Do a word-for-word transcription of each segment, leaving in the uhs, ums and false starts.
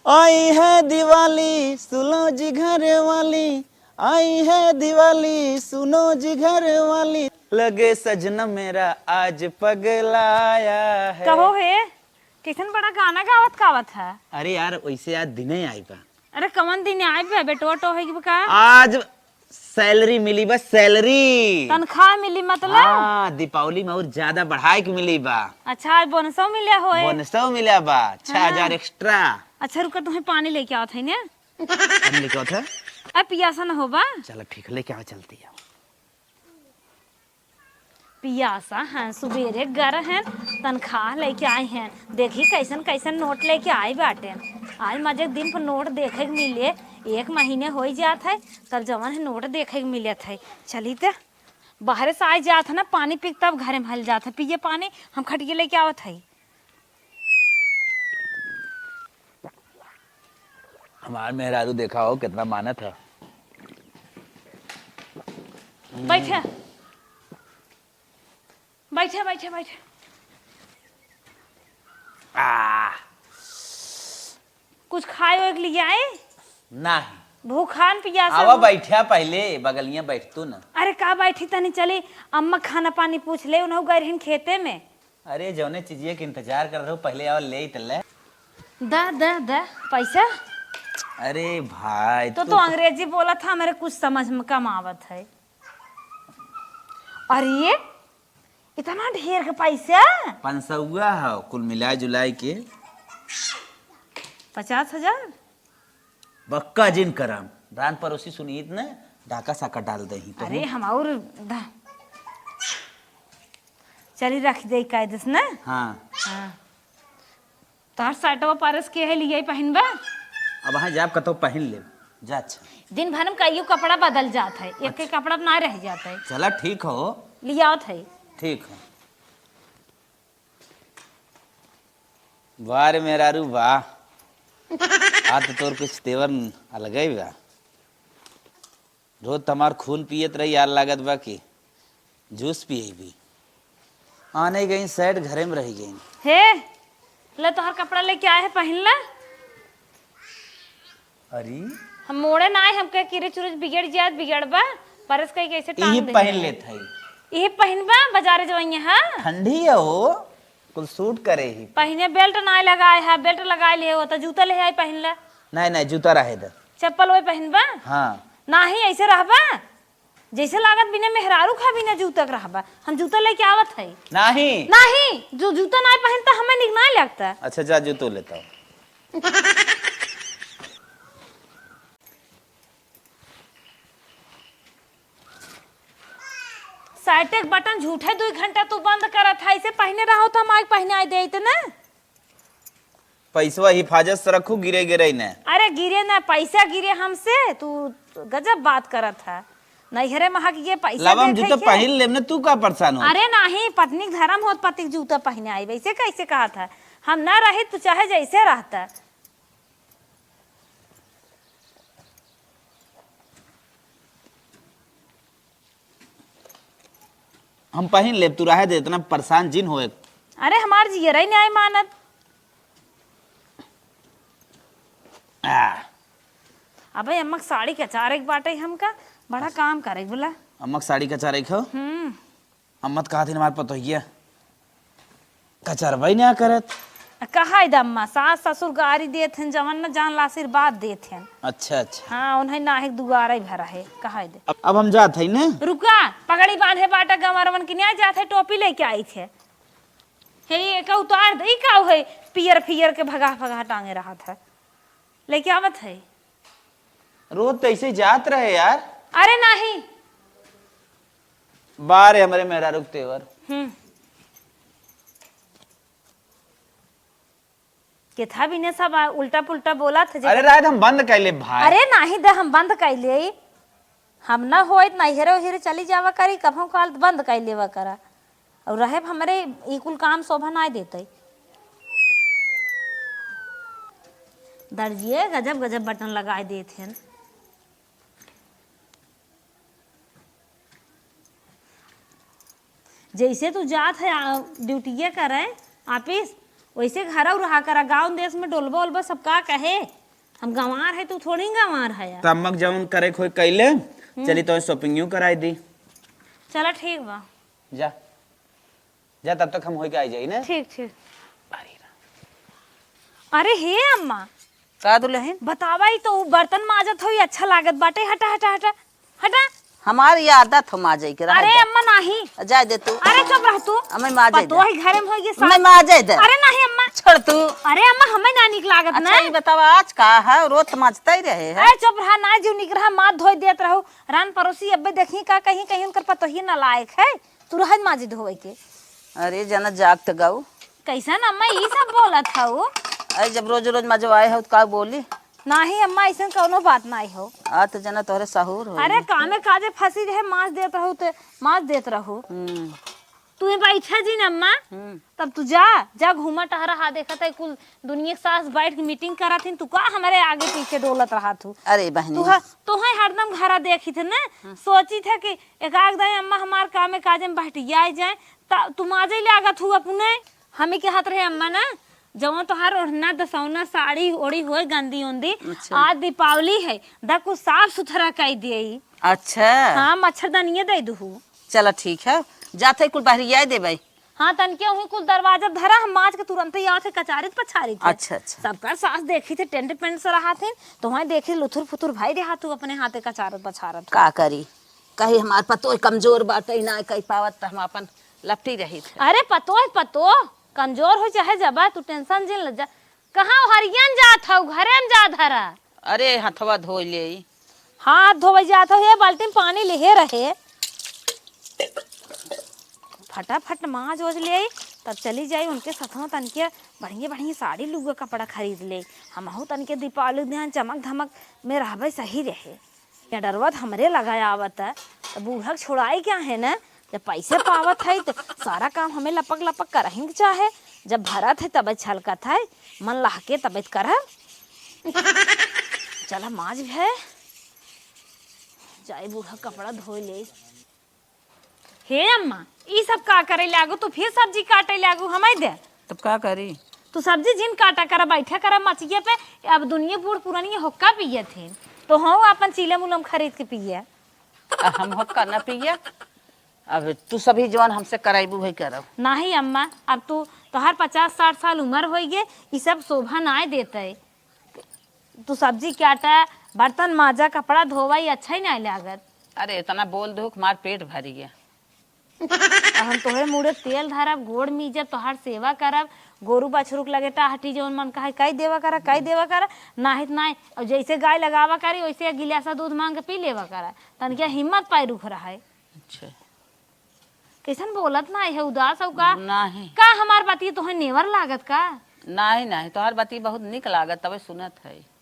आई है दिवाली, सुनो जी घर वाली, आई है दिवाली, सुनो जी घर वाली, लगे सजना मेरा आज पगलाया है। कहो हे, कैसन बड़ा गाना गावत गावत है? अरे यार, वैसे आज दिने आई बा। अरे कवन दिन आए बे, बेटवा टोहे के का? आज सैलरी मिली बा, सैलरी। तनख्वाह मिली मतलब? हाँ, दीपावली में और ज्यादा बढ़ाए के मिली बा। अच्छा, आज बोनसो मिले होए? बोनसो मिला बा, छह हजार हाँ। एक्स्ट्रा। अच्छा रुका, तुम्हें पानी लेके आवत है ने। पानी लेके आवत है? अब पियासा न होबा। चलो ठीक है, लेके आओ, चलती है। पियासा हैं, सुबेरे गर हैं, तनख्वाह लेके आए हैं। देखी कैसन कैसन नोट लेके आए बाटे। आज मजे दिन पर नोट देखे के मिले, एक महीने हो ही जात है, तब जवन है नोट देखे के मिलत है। चली त बाहरे से आए जात है ना, पानी पी के तब घरे में हल जात है। पिए पानी, हम खटिए लेके आवत है। हमार मेहरारू देखा हो, कितना मानत है। बैठे। बैठे, बैठे, बैठे। आ। कुछ खाए ओए के लिए आए? नहीं। भूखान पियासा आवा हो। बैठा पहले, बगलिया बैठ तू ना। अरे का बैठी, तनी चली अम्मा खाना पानी पूछ ले, उन्हों गए रहन खेते में। अरे, जौने चीजिए के इंतजार कर रहो, पहले आओ, ले ही त ले। द, द, द, पैसा? अरे भाई, तो, तू तो अंग्रेजी बोला था, मेरे कुछ समझ में कम आवत है। अरे, इतना ढेर के पैसा? पाँच सौआ है, कुल मिला जुला के। पचास हजार? बक्का जिन करम, रान पड़ोसी सुनीत ने डाका साका डाल दही तो अरे, हूँ। हम और ध-, चली रख दे कायदे से ना। हाँ। हाँ। तोहर शर्टवा परस के है, लियाई पहिनबा? अब हाँ जाब कतौ पहिन लेब। जा अच्छा। दिन भर में कईयो कपड़ा बदल जात है, एक के अच्छा। कपड़ा ना रह जात है। चला ठीक हो। लियावत है। ठीक हो। वाह रे मेहरारू वाह। आज तो तोर कुछ तेवर अलगे ही बा। रोज त हमार खून पियत रही, यार लागत बा कि जूस पिए भी। आने गई सेठ घरे में रह गई। हे, ले तोहर कपड़ा लेके आए है, पहिन ले। अरे हम मोड़े ना आए, हमके किरे चुरुज बिगड़ जात, बिगड़बा, परस कई कैसे टांग इही दे पहिन है। लेत है। इही पहिनबा, बाजारे जवइया, हाँ? ठंडी है हो, कुल सूट करे ही। पहिने बेल्ट ना लगाए है, बेल्ट लगाए ले हो, तो जूता ले आई पहिन ले। नहीं, नहीं, जूता रहे दे। चप्पल वही पहिनबा? हाँ। नाही, ऐसे रहबा? जैसे लागत बिना मेहरारू खा बिना जूता के रहबा। हम जूता लेके आवत है। नाही। नाही, जो जूता ना पहनता हमें निक ना लगता। अच्छा, जा जूतो लेता हूँ। साइटेक बटन झूठे दुई घंटा तू बंद करत है, ऐसे पहने रहो तो हम आके पहने आए देते ना। पैसवा हिफाजत से रखू, गिरे गिरे न। अरे गिरे ना, पैसा गिरे हमसे, तू गजब बात करत है। नैहरे में हक ये पैसा लब हम देखे जूता के। पहिन लेब ना, तू का परेशान हो? अरे नाही, पत्नी के धर्म होत पति के जूता पहिने आई, वैसे कैसे कहत है? हम ना रही तू चाहे जैसे रहता। हम पहिन लेब, तू रहे दे, इतना परेशान जिन होए। अरे हमार जियरा ही न्याय मानत। आ। अबे अम्मा के साड़ी के अचार एक बाटे हमका, बड़ा काम करे बोला। अम्मा के साड़ी के अचार एक हो? हम्म। अम्मा त कहत हिन हमार पतोहिया कचरबई ना करत। कहा दे अम्मा, सास ससुर गारी देत हन, जवन न जान ला आशीर्वाद देत हन। अच्छा, अच्छा। हाँ, उन्हें नाहिक दुआरा ही भरा है, कहा दे। अब, अब हम जात है ना। रुका, पगड़ी बांधे बाटा गंवरवन की न्याय जात है, टोपी लेके आई थे। हे, ये का उतार दे, ई का है? पियर फियर के भगा भगा टांगे रहत है। लेके आवत है। रोज तो ऐसे जात रहे यार। अरे नाही। बारे हमरे मेहरारू के तेवर। हम्म। केथा बिने सब आ, उल्टा पुल्टा बोलत है जे अरे रात हम बंद कर ले भाई। अरे नाही दे, हम बंद कर ले। हम ना होइत नैहरे ओहरे चली जावा करी, कभों काल बंद कर लेवा करा। और रहे हमरे ई कुल काम शोभा नाय देतई। दर्जिए गजब गजब बटन लगाए देत हन। जैसे तू जात है, आ, ड्यूटिये करे, ऑफिस, वैसे घरौ रहा करा, गाँव देश में डोलबा ओलबा सब का कहे। हम गंवार है, तू थोड़ी गंवार है यार। त अम्मा के जौन करे के होई कइले, हम्म। चली तो shopping यूं कराई दी। चला ठीक बा। जा, जा, तब तक हम होई के आई जाई ना। ठीक, ठीक। अरे राम। अरे हे अम्मा। का दुलहिन? बतावा, ई तो उ बर्तन माजत होई, अच्छा लागत बाटे। हटा, हटा, हटा, हटा। हमार ये आदत हो माजे के, रहे अरे दे। अम्मा, नाही। जाए दे तू। अरे चुप रह तू। अम्मा, माजे दे। पतोह घरे में होई, ये अम्मा, सास। माजे दे। अरे नाही अम्मा। छोड़ तू। अरे अम्मा, हमें ना निक लागत अच्छा, ना। ई बतावा, आज का है? रोज तो माजते ही रहे हैं। अरे चुप रहा, ना जीव निक रहा, माथ धोई देत रहू। रान पड़ोसी अब्बे देखी का कहीं, कहीं उनकर पतोही नालायक है। तू रहत माजी धोवे के। अरे जना जाग त गाऊ। कैसन अम्मा ई सब बोलत हऊ? अरे जब रोज रोज मजवाए हो त का बोली? नाही अम्मा, ऐसन कौनो बात नाही हो। आ त जना तोहरे सहूर हो। अरे कामे काजे फंसी रहे, माज देत रहू ते माज देत रहू। हम्म। तू ही बैठे जी न अम्मा। हम्म। तब तू जा, जा घूमा टहरा हा, देखत है कुल दुनिया के सास बैठ के meeting करत हिन, तू का हमारे आगे पीछे डोलत रहा तू? अरे बहनी। तू ह-, तोहे हरदम घरा देखी थे ना, हम्म। सोची थे कि एक आध दाई अम्मा हमार कामे काजे में बहटिया जाए, त तू माजे लागत हू अपने। हमें कहत रहे अम्मा ना, जवन तोहार ओढ़ना, दसौना, साड़ी ओड़ी होए गंदी ओंदी, अच्छा। आज दीपावली है, द कुछ साफ सुथरा कई देई। अच्छा। हाँ, मच्छरदानिये दे दुहू। चला ठीक है, जात है कुल बहरिया देबै। हाँ, तनके उही कुल दरवाजा धरा, हम माज के तुरंते ही आवत है कचारित पछारित है। अच्छा, अच्छा। सबकर सास देखी थे टेंट पेंट से रहा थे, तो वहीं देखी लुथुर फुथुर भाई रहा तू अपने हाथे कचारत पछारत। का करी, कही हमार पतोह कमजोर बाटे, ना कही पावत त हम अपन लपटी रही थे। अरे पतोह, पतोह कमजोर हो चाहे जबा, तू tension जिन ल जा। कहाँ हरियन जात हऊ, घरे में जा धरा। अरे हथवा धोई ले। हाथ धोवे जात हो, हे बाल्टी में पानी लिहे रहे। फटाफट माज ओज ले आई, तब चली जाई उनके सथवा तनके बढ़िया बढ़िया साड़ी लुगा कपड़ा खरीद ले। हमहू तनके दीपावली दिन चमक धमक में रहबे सही रहे। या डरवा त हमरे लगा आवत है, त बूढ़ा के छोड़ाई क्या है न? जब पैसे पावत है त सारा काम हमें लपक लपक करहिन के चाहे। जब भरत है तबे छलकत है, मन लहके तबे त करब। चला माज भी है, जाए बूढ़ा कपड़ा धोए ले। हे अम्मा, ई सब का करे लागू? तू फिर सब्जी काटे लागू, हमें दे। तब का करी? तू सब्जी जिन काटा करा, बैठा करा मचिए पे। अब दुनिया बूढ़ पुरानी होक्का पिए थे, तो हम अपन चीलम उलम खरीद के पिए। आ, हम होक्का न पिए, अब तू सभी जवन हमसे कराइबू है करब। नाही अम्मा, अब तू, तोहार पचास साठ साल उम्र होई गे, ई सब शोभा नाय देते। तू सब्जी काटा, बर्तन माजा, कपड़ा धोवा, ई अच्छा ही नाय लागत। अरे इतना बोल दो कि हमार पेट भरी गया। अब हम तोहरे मुड़े तेल धरब, गोड़ मीजब, तोहार सेवा करब, गोरू बछरू के लगे टाहटी जवन मन कहे कई देवा करा, कई देवा करा, नाहित नाय। और जैसे गाय लगावा करी वैसे एक गिलासा दूध मांग के पी लेवा करा, तनके हिम्मत पाई रुख रहा है। अच्छा। कैसन बोलत ना है, उदास हो का? नाही। का हमार बतिया तोहे नेवर लागत का? नाही, नाही, तोहार बतिया बहुत निक लागत, तबे सुनत है।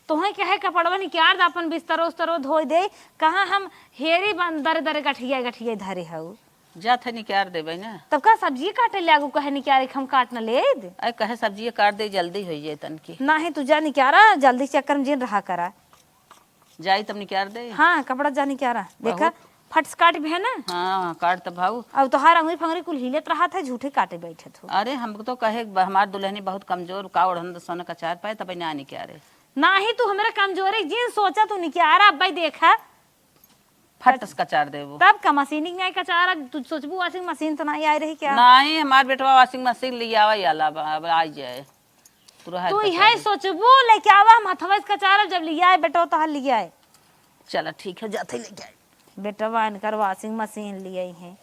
तोहे कहे कपड़वा निकाल दे, अपन बिस्तरो उस्तरो धोई दे, कहाँ हम हेरी बन दरे दरे गठिया गठिया धरे हऊ। जात है निकाल देबै ना। तब का सब्जी काटे लागू, कहे निकाल के हम काट न ले दे। अरे कहे सब्जी काट दे, जल्दी हो जाए तनकी। नाही, तू जा निकारा, जल्दी चक्कर में जिन रहा करा। जाई तब निकाल दे। हाँ, कपड़ा जा निकारा। देखा, बहुत। फट से काट भी है ना। हाँ, काट तब भाऊ। अब तोहार अंगुरी फंगरी कुल हिलत रहा था, झूठे काटे बैठे थो। अरे, हमको तो कहे, ब-, हमार दुल्हनी बहुत कमजोर, का ओढ़न दसौन कचार पाए, तब ना निकारे। नाही, तू हमरे कमजोरी जिन सोचा, तू निकारा, अब भाई देखा। फट से कचार देबो। तब का मशीन ही नहीं कचारा, तू सोचबू washing machine तो नहीं आई रही क्या? नाही, हमार बेटवा washing machine ले आवा, आला बा, अब आई जाए। पूरा है तू पता यही है। सोचबू, लेके आवा, हम हथवा से कचारब, जब लियाए बेटवा तोहार लियाए। चला ठीक है, जाते लेके आए। बेटवा इनकर washing machine लिए हैं।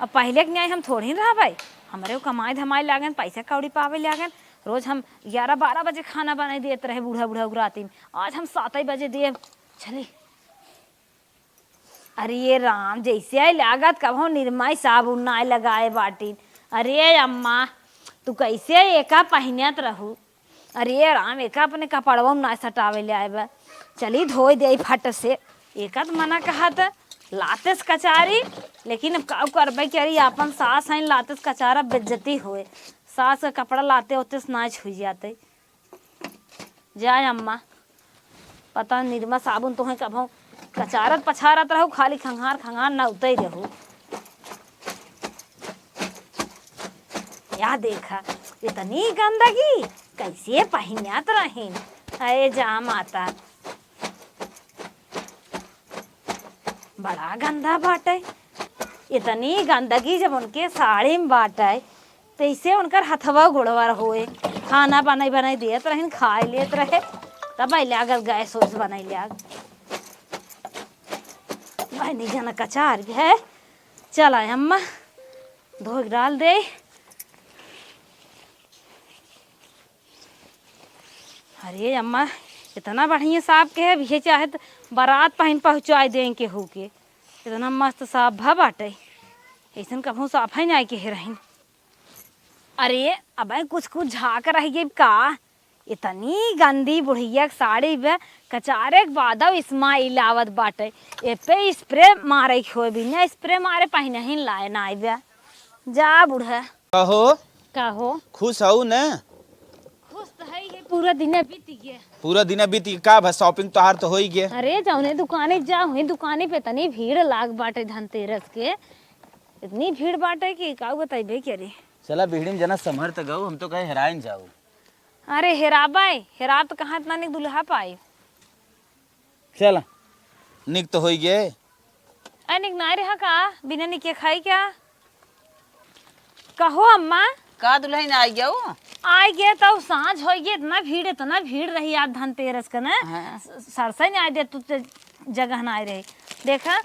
अब पहिले के न्याय हम थोड़ी न रहबै, हमरे कमाए धमाए लागन, पैसा कौड़ी पावे लागन। रोज हम ग्यारह बारह बजे खाना बनाई देत रहे बूढ़ा बूढ़ा उगराती में, आज हम सात बजे देब। चली। अरे ये राम, जैसे आई लागत कबहूँ निरमाई साबुन नाय लगाए बाटिन। अरे अम्मा, तू कैसे एका पहिनत रहू? अरे राम, एका अपने कपड़वा में नाय सटावे ले आए बा। चली धोई दे फट से। एका त मना कहत लाते से कचारी, लेकिन अब का करबे कि अरे आपन सास हैं, लाते से कचारा बेइज्जती होए। सास का कपड़ा लाते ओते से नाय छुई जाते। जाए अम्मा, पता निरमा साबुन तोहे कबहूँ कचारत पछारत रहू, खाली खंगार खंगार नौते रहू। या देखा, इतनी गंदगी कैसे पहिनत रहिन? अरे जा माता, बड़ा गंदा बाटे। इतनी गंदगी जब उनके साड़ी में बाटे, तैसे उनकर हथवा गोड़वा होए। खाना बनाई बनाई देत रहिन, खाए लेत रहे, तब अइले अगर गैस वैस बनाई ले आग। बहनी जन कचार भी है। चला अम्मा, धो के डाल दे। अरे अम्मा, इतना बढ़िया साफ के है, अब ये चाहे त बारात पहिन पहुँचाए दें केहू के। इतना मस्त साफ भा बाटे, ऐसन कभू साफ ही नाई के रहिन। अरे, अबे कुछ कुछ झाक रह गई का? इतनी गंदी बुढ़िया के साड़ी बे, कचारे के बाद अब smell आवत बाटे। ए पे spray मारे के होए, बिना spray मारे पहिनही लाए ना आइबे। जा बूढ़ा। कहो। का हो? खुश हऊ न? खुश तो है ही, पूरा दिन बीत गया। पूरा दिन बीत गया, का भा shopping तोहार तो होई गए। अरे जौने दुकाने जा, वही दुकाने पे इतनी भीड़ लाग बाटे धनतेरस के, इतनी भीड़ बाटे कि का बताइबे के रे। चला भीड़ में जना संभर त गऊ, हम तो कहे हेराइन जाऊ। अरे हेराबाई, हेराब त कहाँ इतना निक दुल्हा पाई। चला, निक तो होई गए। अरे निक नाई रहा का, बिना निक के खाई क्या? कहो अम्मा। का दुल्हन आई गयो? आई गए तो सांझ होई गए, इतना भीड़, इतना भीड़ रही आज धनतेरस का ना। हाँ। स-, सरसों नहीं आई दे तू ते जगह ना आई रही। देखा,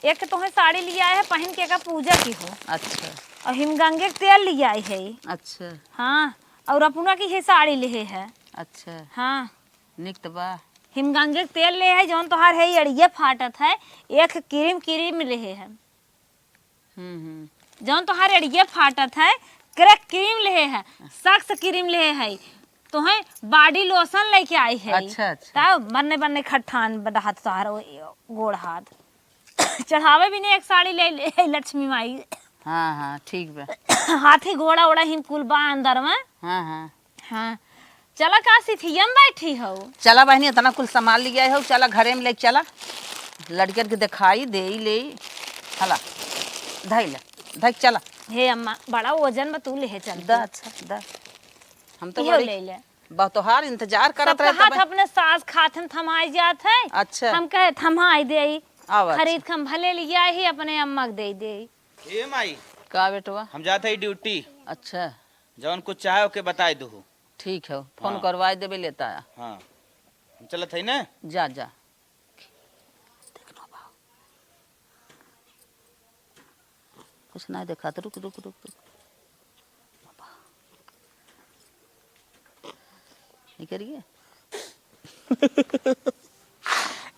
एक तो है साड़ी लिया है पहन के का पूजा की हो। अच्छा। और हिमगंगे के तेल लिया है। अच्छा। हाँ, और अपना की है साड़ी लिहे है। अच्छा। हाँ। निक त बा। हिमगंगे के तेल ले है, जौन तोहार है एड़िए फाटत है, एक क्रीम, क्रीम ले है। हम्म, हम्म। जौन तोहार एड़िए फाटत है, क्रैक क्रीम ले है, सक्स क्रीम ले है, तोहे body lotion लेके आई है। अच्छा, अच्छा। तब बन्ने बन्ने खट्ठान बदहात तोहार ओ, गोड़ हाथ। चढ़ावे भी नहीं एक साड़ी ले, ले लक्ष्मी माई। हाँ, हाँ, ठीक बा। हाथी घोड़ा ओड़ा हिम कुल बा अंदर में। हाँ, हाँ। हाँ। चला का सिथिया में बैठी हो? चला बहनी, इतना कुल सामान लिया हो, चला घरे में ले चला। लड़कियन के दिखाई दे ले। हला, धई ले, धई के चला। हे अम्मा, बड़ा वजन में तू ले चल द, के। अच्छा, द। हम तो इहो बड़ी ले ले। बा तोहार इंतजार करत सब रहे कहत तब। अपने सास खात हम थमाई जात है। अच्छा। हम कहे थमाई देई। आवा, अच्छा। खरीद के हम भले लिया ही अपने अम्मा के दे देई। ए माई। का बेटवा? हम जात है ड्यूटी। अच्छा। जौन कुछ चाहे ओके बताई दू। ठीक है, फोन हाँ। करवाई देबे लेता है। हाँ। हम चलत है ना? जा, जा। कुछ नहीं देखा तो रुक, रुक, रुक, रुक। निकल गए।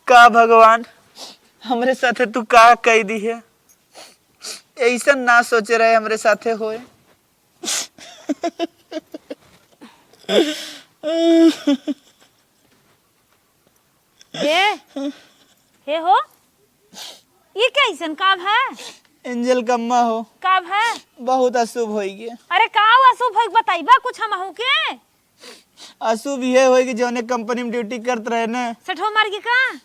का भगवान, हमरे साथे तू का कई दी है? ऐसन ना सोचे रहे हमरे साथे होए। ए, हे हो? ई कैसन? का भा? एंजल कम्मा हो। का भा? बहुत अशुभ होई गया। अरे का अशुभ होई, बताइबा कुछ हमहू के? अशुभ ये होई कि जौने कंपनी में ड्यूटी करत रहे ने। सेठो मर गई का?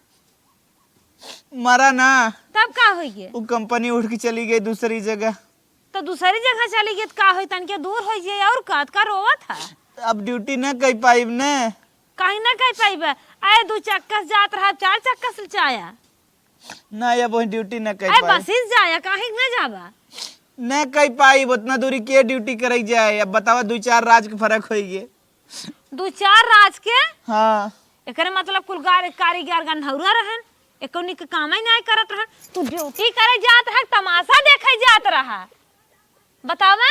मरा ना। तब का होई गया? वो कंपनी उठ के चली गई दूसरी जगह। तो दूसरी जगह चली गई तो का होई, तनके दूर होई जाए और का, का रोवत है? अब ड्यूटी ना कर पाइब ने। काहे ना कर पाइबा? आए दू चक्कर से जात रहा, चार चक्कर से चाया। ना, अब वही ड्यूटी ना कर आए पाइब। बसिस जाया, काहे ना जाबा? ना कर पाइब, उतना दूरी के ड्यूटी करे जाए। अब बतावा, दू चार राज के फर्क होई गे। दू चार राज के? हाँ। एकरे मतलब कुल गार-, कारीगर गंधौरा रहन, एको निक काम ही नाय करत रहन। तू ड्यूटी करे जात रहा, तमाशा देखे जात रहा। बतावा,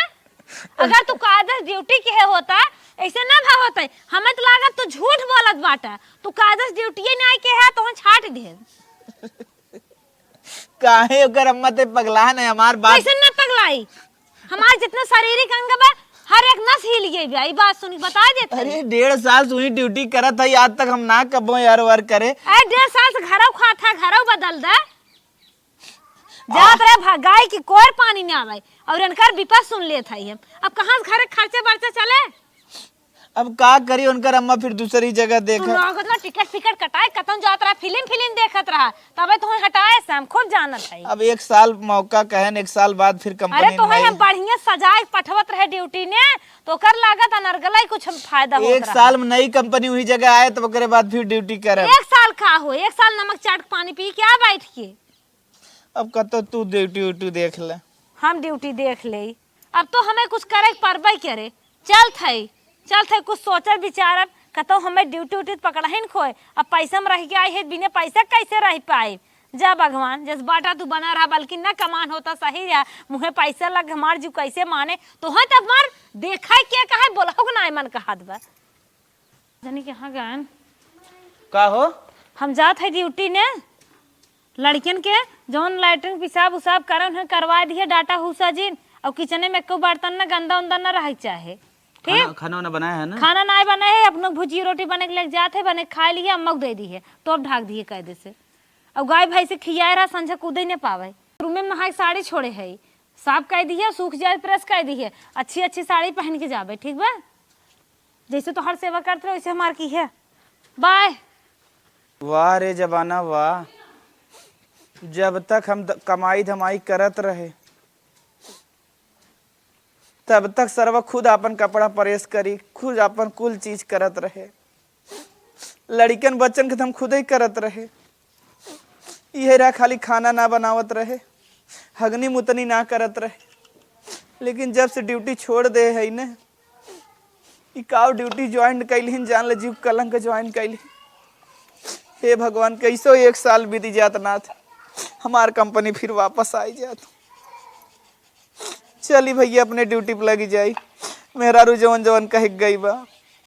अगर तू कायदे से ड्यूटी किहे होता, ऐसे ना भा होता। हमें तो लागत तू झूठ बोलत बाटा। तू कायदे से ड्यूटी नाय किहे, तो हम छाट दे। काहे ओकर अम्मा ते पगला है ना हमार बात? कैसे ना पगलाई? हमार जितना शारीरिक अंग बा, हर एक नस हिल गई बा। ई बात सुन के बता देते। अरे, डेढ़ साल से वहीं ड्यूटी करत है, आज तक हम ना कबो यार वार करे। अरे, डेढ़ साल से घरौ खात है, घरौ बदल दे। जात रहे भगाई कि कोर पानी ना आवे, और इनकर विपद सुन लेत है हम। अब कहाँ से घरे खर्चे बर्चे चले? अब का करी, उनकर अम्मा फिर दूसरी जगह तू देखा। लागत ना टिकट फिकट कटाए, कतन जात रहा, फिल्म फिल्म देखत रहा, तबे तो हटाए से हम खूब जानत है। अब एक साल मौका कहन, एक साल बाद फिर अरे कंपनी तो में हम बढ़िया सजाए पठवत रहे ड्यूटी ने, तो ओकर लागत अनर्गला ही कुछ फायदा होत एक रहा। साल में नई कंपनी वही जगह आए, तो ओकरे बाद फिर ड्यूटी करब। एक साल का हो, एक साल नमक चाट के पानी पी के आ बैठ के। अब कतो तू ड्यूटी उटी देख ले। हम ड्यूटी देख ले। अब तो हमें कुछ करे के परबे करे। चलत है, चलत है, कुछ सोचब विचारब, कतो हमें ड्यूटी उटी पकड़हिन खोए। अब पैसा में रह के आई है, बिना पैसा कैसे रह पाए? जा भगवान, जस बाटा तू बना रहा, बल्कि न कमान होता सही रहा, मुँहे पैसा लग हमार जीव कैसे माने? तो है तब हमार देखा के कहा बोलहु के नाय मन कहत बा। जनी कहाँ गएन? का हो? हम जात है ड्यूटी ने, लड़कियन के जौन लैट्रिन पेशाब उसाब करे उन्हें करवा दिए, डाटा हुसा जिन, और किचने में एको बर्तन न गंदा उंदा न रहे चाहे, ठीक? खाना, खाना वाना बनाया है ना? खाना नाय बने है, अपनो भुजिया रोटी बने के लेके जात है, बने खाए लिए, अम्मा को दे दी है, टोप ढाक दिए कायदे से। और गाय भैंस के खियाए रहा, संझा कूदे न पावे। रूमे में नहाए के साड़ी छोड़े है, साफ कर दिए, सूख जाए प्रेस कर दिए, अच्छी अच्छी साड़ी पहन के जाबे, ठीक बा? जैसे तोहार सेवा करत रहे वैसे हमार की है। बाय। वाह रे जमाना वाह, जब तक हम द-, कमाई धमाई करत रहे तब तक सरवा खुद आपन कपड़ा प्रेस करी, खुद आपन कुल चीज करत रहे। लड़िकन बच्चन के त हम खुदे करत रहे। इहे रहा खाली खाना ना बनावत रहे, हगनी मुतनी ना करत रहे। लेकिन जब से ड्यूटी छोड़ दे है ने, ई काव ड्यूटी ज्वाइन कैलिहन, जान ले जीव कलंक ज्वाइन कैली। हे भगवान, कैसो एक साल बीती जात नाथ, हमार कंपनी फिर वापस आई जात। चली भैया, अपने ड्यूटी पे लगी जाई। मेहरारू जवन जवन कहे के गई बा,